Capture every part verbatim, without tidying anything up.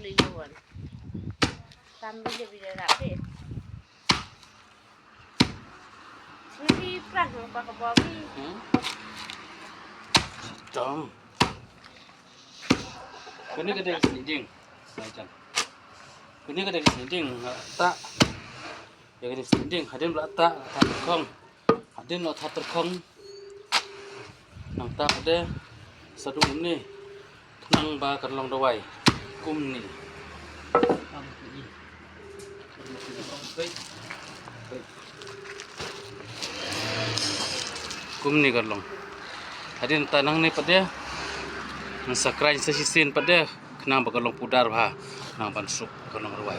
Lei wan. Tam bile bile rap de. Suri pran mo pa ka bor ni. Hmm? Tam. Kuni ka dei sini ding. Sai chan. Kuni ka dei sini ding. Ta. Ïa ka dei sini ding. Hadien ba la ta, la ta tyrkhong. Hadien la ta tyrkhong. Nangta pat de sa duh kumne. Khnang ba kan long dawai kumne. Kumne kan long. Hadien ta nangne pat de ngan sa khraiñ sa shisien pat de. Khnang ba ka long pudar bha, khnang ban suk ka long dawai.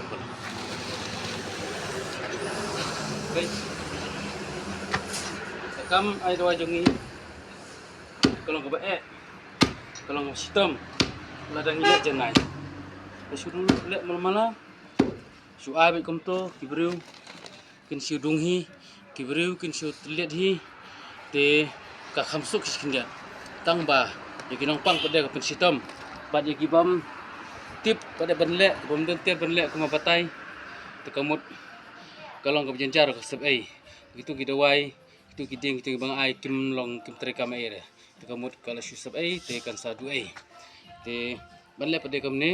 Ka kam ai dawai jong ngi ka long kaba eh, ka long kaba shitom. Lada ngi leh janai, ka shu leh mala mala. Shu ai beit kumto, ki briew kin shu dung hi, ki briew kin shu tylliat hi. Te ka kham suk shi khyndiat. Tang ba ïa ki nongpang pat de ka pynshitom, bad ïa ki bym tip pat de ban leh, bym don tiar ban leh kumba batai. Te ka mut ka long kaba jynjar ka sep ei. Kitu ki dawai, kitu ki dieng, kitu ki bang ai kim long, kim trei kam ei re. Te ka mut ka la shu sep ei te kan sa duh ei. Te ban leh pat de kumne,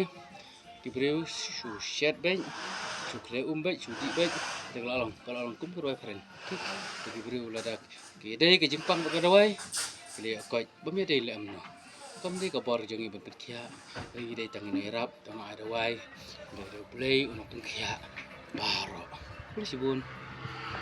ki briew shu shet beit, shu khleh um beit, shu dih beit. Te ka la long, ka la long kum ka dawai phareng. Te ki briew lada ki dei ka jingpang bad ka dawai, ki la ïa koit, bym ïa dei leh kumno. Kam dei ka bor jong ngi ban pynkhiah. Ngi dei tang ngi ïarap, tang ai dawai. Dei dei U Blei un pynkhiah baroh. Khublei shibun.